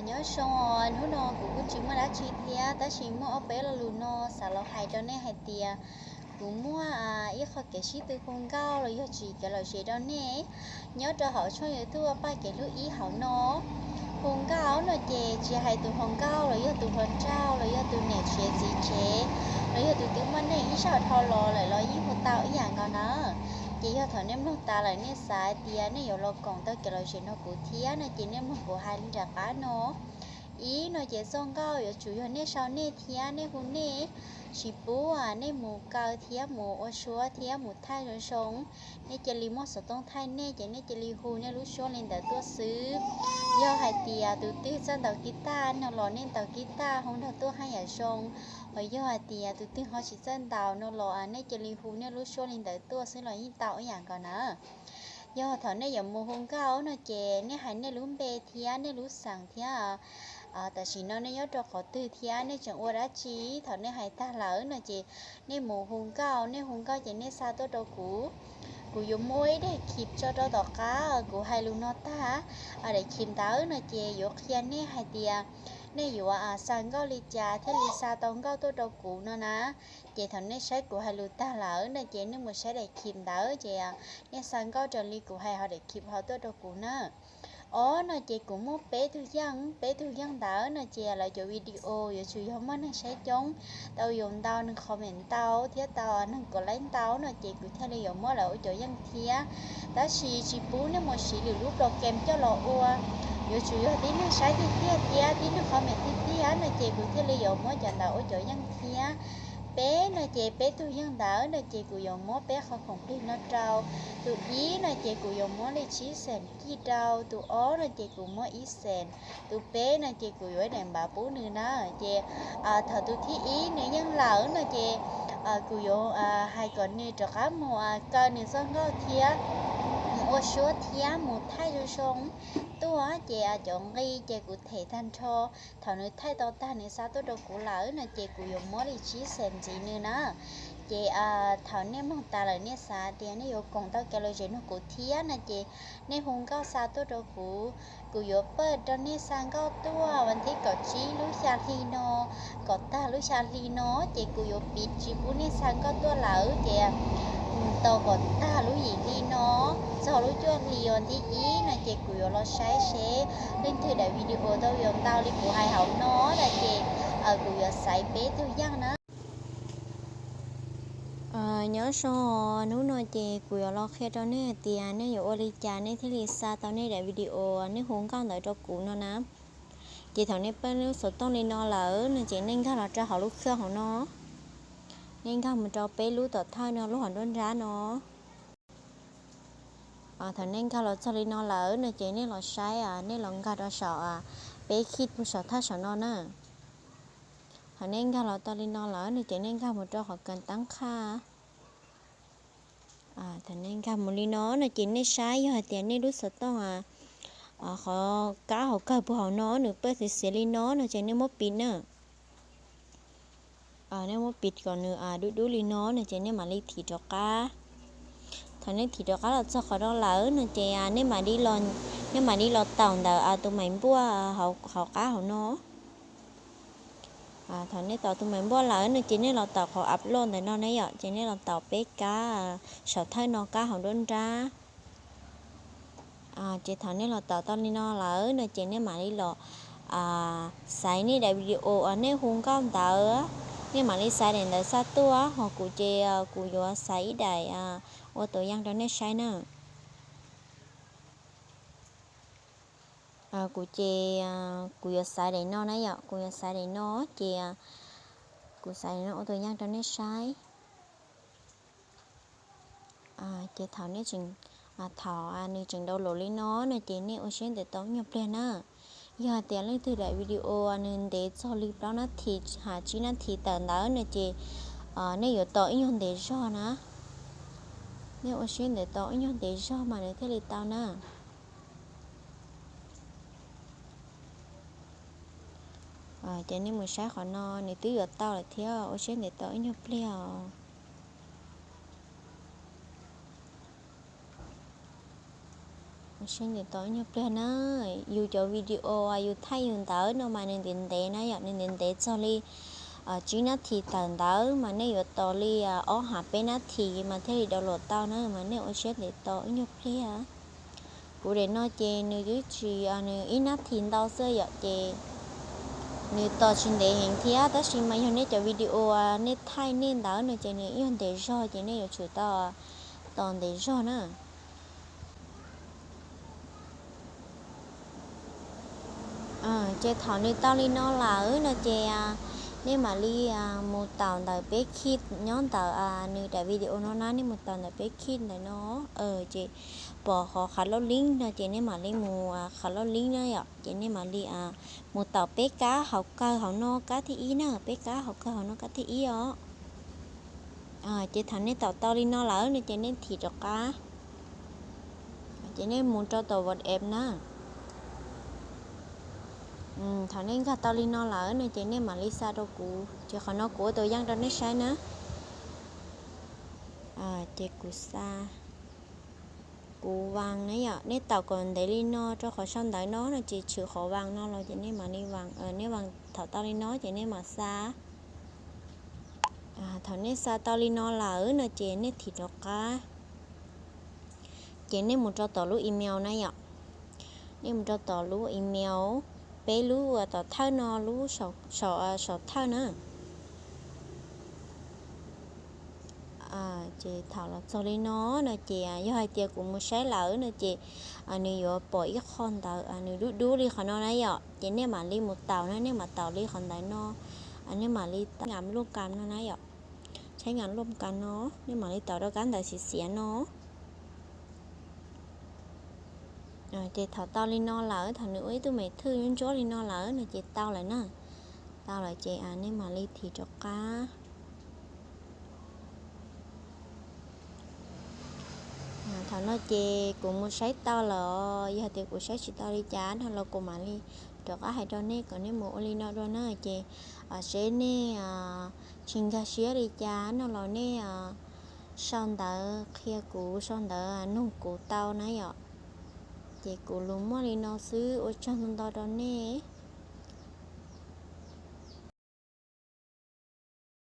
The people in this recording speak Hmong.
Nyob zoo, hnub no kuv kuj tsis muaj dab tsi thiab, tab sis muaj ob peb lo lus no xav los hais rau nej hais tias kuv muaj ib qho kev sib tw hu nkauj los yog tsis kev lom zem rau nej nyob rau hauv tshooj YouTube Paj Kev Hlub Ib hauv no. Hu nkauj no ces tsis hais tus hluas nkauj los yog tus hluas nraug los yog tus niam tsev txiv tsev los yog tus twb muaj neej ib zaug dhau los lawm los yeej hu tau ib yam nkaus na. Ces yog thaum nej mloog tas lawm nej xav tias nej yuav los koom tau kev lom zem nrog kuv thiab no ces nej mloog kuv hais li nram qab no. Ib no ces txoj nkauj yuav tsum yog nej sau nej thiab nej hu nej, tsis pub nej mus kaw thiab mus ua suab thiab mus thaij zoo zoo. Nej cia li muab xov tooj thaij nej ces nej cia li hu nej lub suab li ntawd tuaj xwb. Yog hais tias tus twg txawj ntaus kib taj no los nej ntaus kib taj hu nrog tuaj haj yam zoo. Hos yog hais tias tus twg ho tsis txawj ntaus no los nej cia li hu nej lub suab li ntawd tuaj xwb los yeej tau ib yam nkaus na. Yog thaum nej yuav mus hu nkauj no ces nej hais nej lub npe thiab nej lub xeem thiab tam sim no nej nyob rau qhov twg thiab nej tseem ua dab tsi. Thaum nej hais tag lawm no ces nej mus hu nkauj, nej hu nkauj ces nej xa tuaj rau kuv. Kuv yuav muab ib daim khib tso rau tom qab kuv hais lus no tag. Daim khib ntawd no ces yuav qhia nej hais tias nej yuav xa nkauj li cas thiaj li xa tau nkauj tuaj rau kuv no na. Ces thaum nej saib kuv hais lus tag lawm no ces nej mus saib daim khib ntawd ces nej xa nkauj raws li kuv hais hauv daim khib ho tuaj rau kuv na. Ob no ces kuv muaj peb tug yeej, peb tug yeej ntawd no ces lawv cov video yuav tsum yog muaj neeg saib coob, tau view ntau, neeg comment ntau thiab tau neeg kov like ntau no ces kuv thiaj li yuav muab lawv ua cov yeej thiab. Tab sis tsis pub nej mus siv lwm lub program coj los ua, yuav tsum yog tib neeg saib tiag tiag thiab tib neeg comment tiag tiag no ces kuv thiaj li yuav muab cov ntawd ua cov yeej thiab. Peb no ces peb tug yeej ntawd no ces kuv yuav muab peb qhov khoom plig no rau. Tus ib no ces kuv yuav muab li tsib xees kij rau, tus ob no ces kuv muab ib xees, tus peb no ces kuv yuav ib daim npav pub nws na. Ces thaum tus thib ib nws yeej lawm no ces kuv yuav hais kom nws rov qab mus kaw nws txoj nkauj thiab mus ua suab thiab mus thaij zoo zoo tuaj ces cov nqi ces kuv them tag nrho. Thaum nws thaij tau tag nws xa tuaj rau kuv lawm no ces kuv yuav muab li tsib xees ntxiv nws na. Ces thaum nej mloog tas lawm nej xav tias nej yuav koom tau kev lom zem nrog kuv thiab no ces nej hu nkauj xa tuaj rau kuv. Kuv yuav pab rau nej xa nkauj tuaj vas thib kaum tsib lub xya hli no, kom tag lub xya hli no ces kuv yuav piv tsis pub nej xa nkauj tuaj lawm ces tos kom tag lub yim hli no, txog lub cuaj hli vas thib ib no ces kuv yuav los saib seb leej twg daim video tau view ntau li kuv hais hauv no na ces kuv yuav xaiv peb tug yeej na. Nyob zoo, hnub no ces kuv yuav los qhia rau nej hais tias nej yuav ua li cas nej thiaj li xa tau nej daim video nej hu nkauj ntawd rau kuv no na. Ces thaum nej pab lub xov tooj li no lawm no ces nej nkag los rau hauv lub khaj hauv no, nej nkag mus rau peb lub tom thawj no lub hauv nruab nrab no. Thaum nej nkag los txog li no lawm no ces nej los saib, nej los nkag rau saum peb khij puag saum thawj saum no na. Thaum nej nkag los tau li no lawm no ces nej nkag mus rau qhov kab tab qhaj. Thaum nej nkag mus li no no ces nej saib yog hais tias nej lub xov tooj qhov kab hauv kawg puag hauv no nws pab xiav xiav li no no ces nej muab piv na. Nej muab piv kom nws dub dub li no no ces nej mam li thim rov qab. Thaum nej thim rov qab los txog qhov no lawm no ces nej mam li los taum ntawm tus maim npuaj hauv qab hauv no. Thaum nej taum tus maim npuaj lawm no ces nej los taum qhov upload ntawm no na yom, ces nej los taum peb kab saum thawj no kab hauv nruab nrab. Ces thaum nej los taum tau li no lawm no ces nej mam li los xaiv nej daim video uas nej hu nkauj ntawd, nej mam li xaiv daim ntawd xa tuaj, ho kuv ces kuv yuav xaiv ib daim ua tus yeej rau nej saib na. Kuv ces kuv yuav xaiv daim no na yom, kuv yuav xaiv daim no ces kuv xaiv daim no ua tus yeej rau nej saib. Ces thaum nej tseem, thaum nws tseem download li no no ces nej ua siab ntev tau ib nyuag pliag na. Yog hais tias leej twg daim video nws ntev txog li plaub nab this ha tsib nab this tawm ntawd no ces nej yuav tos ib nyuag ntev zog na. Nej ua siab ntev tos ib nyuag ntev zog mas nws thiaj li tau na. Ces nej mus saib qhov no nws twb yuav tau lawm thiab, ua siab ntev tos ib nyuag pliag os. Seb ntev tos ib nyuag pliag na. Yus cov video yus thaij yus ntawd no mas nws ntev ntev na yom, nws ntev ntev txog li tsib nab this tawm ntawd mas nej yuav tos li ob hab peb nab this mas thiaj li download tau na, mas nej ua siab ntev tos ib nyuag pliag. Kuv daim no ces nws twb tsis, nws ib nab this ntau xwb yom, ces nws tos tsis ntev heev thiab, tab sis mas yog nej cov video nej thaij nej ntawd no ces nws ib nyuag ntev zog ces nej yuav tsum tau tos ntev zog na. Ces thaum nws tau li no lawm no ces nej mam li mus taum ntawm peb khij nyob ntawm nws daim video no na, nej mus taum ntawm peb khij ntawm no, ces pom qhov qhav loj lib no ces nej mam li mus qhav loj lib na yom, ces nej mam li mus taum peb kab hauv kawg hauv no kab thib ib na, peb kab hauv kawg hauv no kab thib ib os. Ces thaum nej taum tau li no lawm no ces nej thim rov qab, ces nej mus rau tom WhatsApp na. Thaum nej nkag tau li no lawm no ces nej mam li xa rau kuv, ces qhov no kuv ua tus yeej rau nej saib na. Ces kuv xa, kuv vas na yom, nej taum kom ntev li no rau qhov sau ntawv no no ces tshwm qhov vas no los ces nej mam li vas, nej vas thaum tau li no ces nej mam xa. Thaum nej xa tau li no lawm no ces nej thim rov qab, ces nej mus rau tom lub email na yom, nej mus rau tom lub email, peb lub tom thawj no, lub saum thawj na. Ces thaum los txog li no no ces yog hais tias kuv mus saib lawm no ces nws yuav pom ib qho ntawv nws dub dub li qhov no na yom, ces nej mam li mus taum na, nej mam taum li qhov ntawv no, nej mam li tau ngam luj kam no na yom, saib ngam luj kam no, nej mam li taum rau kab ntawv xiav xiav no. Ces thaum tau li no lawm, thaum nws ua ib tug mem thwj ntsuab li no lawm no ces tau lawm na. Tau lawm ces nej mam li thim rov qab. Thaum no ces kuv mus saib tau lawm, yog tias kuv saib tsis tau li cas no los kuv mam li rov qab hais rau nej kom nej mus ua li no dua na. Ces seb nej tsis nkag siab li cas no los nej sau ntawv qhia kuv, sau ntawv nug kuv tau na yom. Ces kuv lus muaj li no xwb, ua tsaug ntau ntau rau nej.